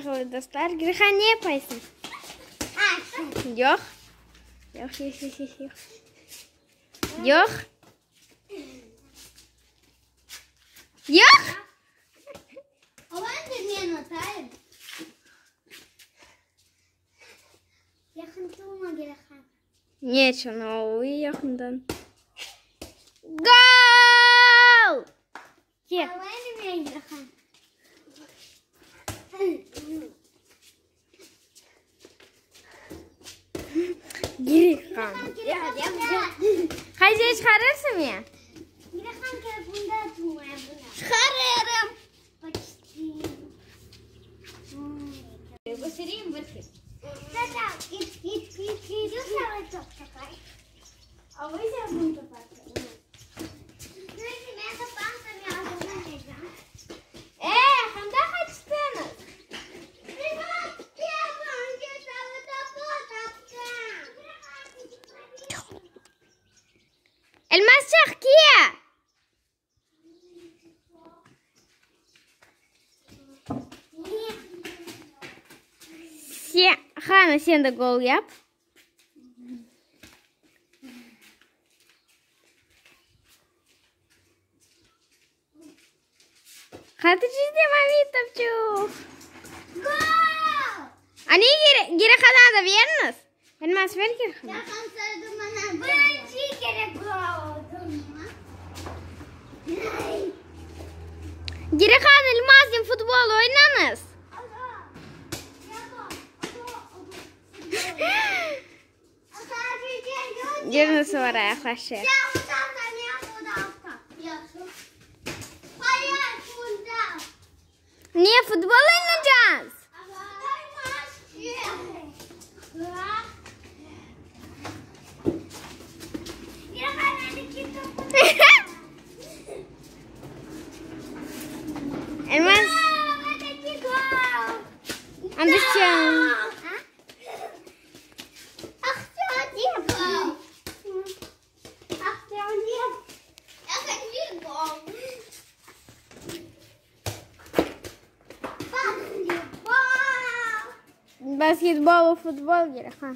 Sayğılı dostlar, Gülhan ne yapaysıñ? Yoq. Yoq, yoq, yoq, yoq, yoq. Yoq. Yoq. Ne içün o yaqından? Gol! Ke. Girihan. Qayda çıqarırsıñ ya? Çıqarırım. E, qanda qaçtıñız? Elmasçıq, ke! Sen, qani, sen de gol yap. Qatıcı mavi topçuq. Gol! Ani geri, geri qana da beriñiz. Elmas, ver geri qana. Birinci kere gol oldu. Geri qana, Elmasnen futbol oynañız. Görünüsi var ayaqlaşı. Ne, futbol oynaycağız? Elmas, andışan. Basketbol, futbol kerek, ha.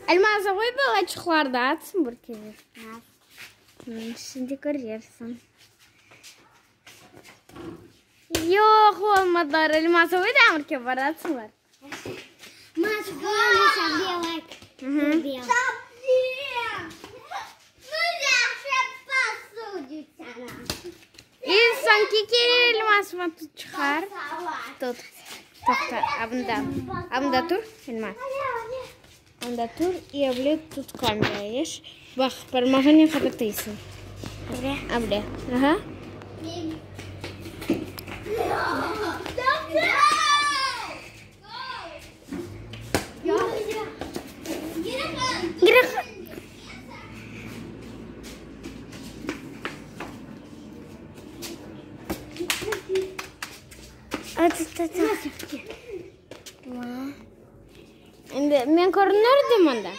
Elmaz, qoy balaçıqlar da atsın bir kere. Şimdi körersiñ. Yoq, olmadılar. Elmaz, qoy da bir kere baratsınlar. İ soñki kere Elmaz tut çıqar. Tut. Toqta, abında. Abında tur, Elmaz. Anda tur i able tut kamerayı. Baq, parmağınen qapatıysıñ. Able. Aha. Endi men körünirdim anda.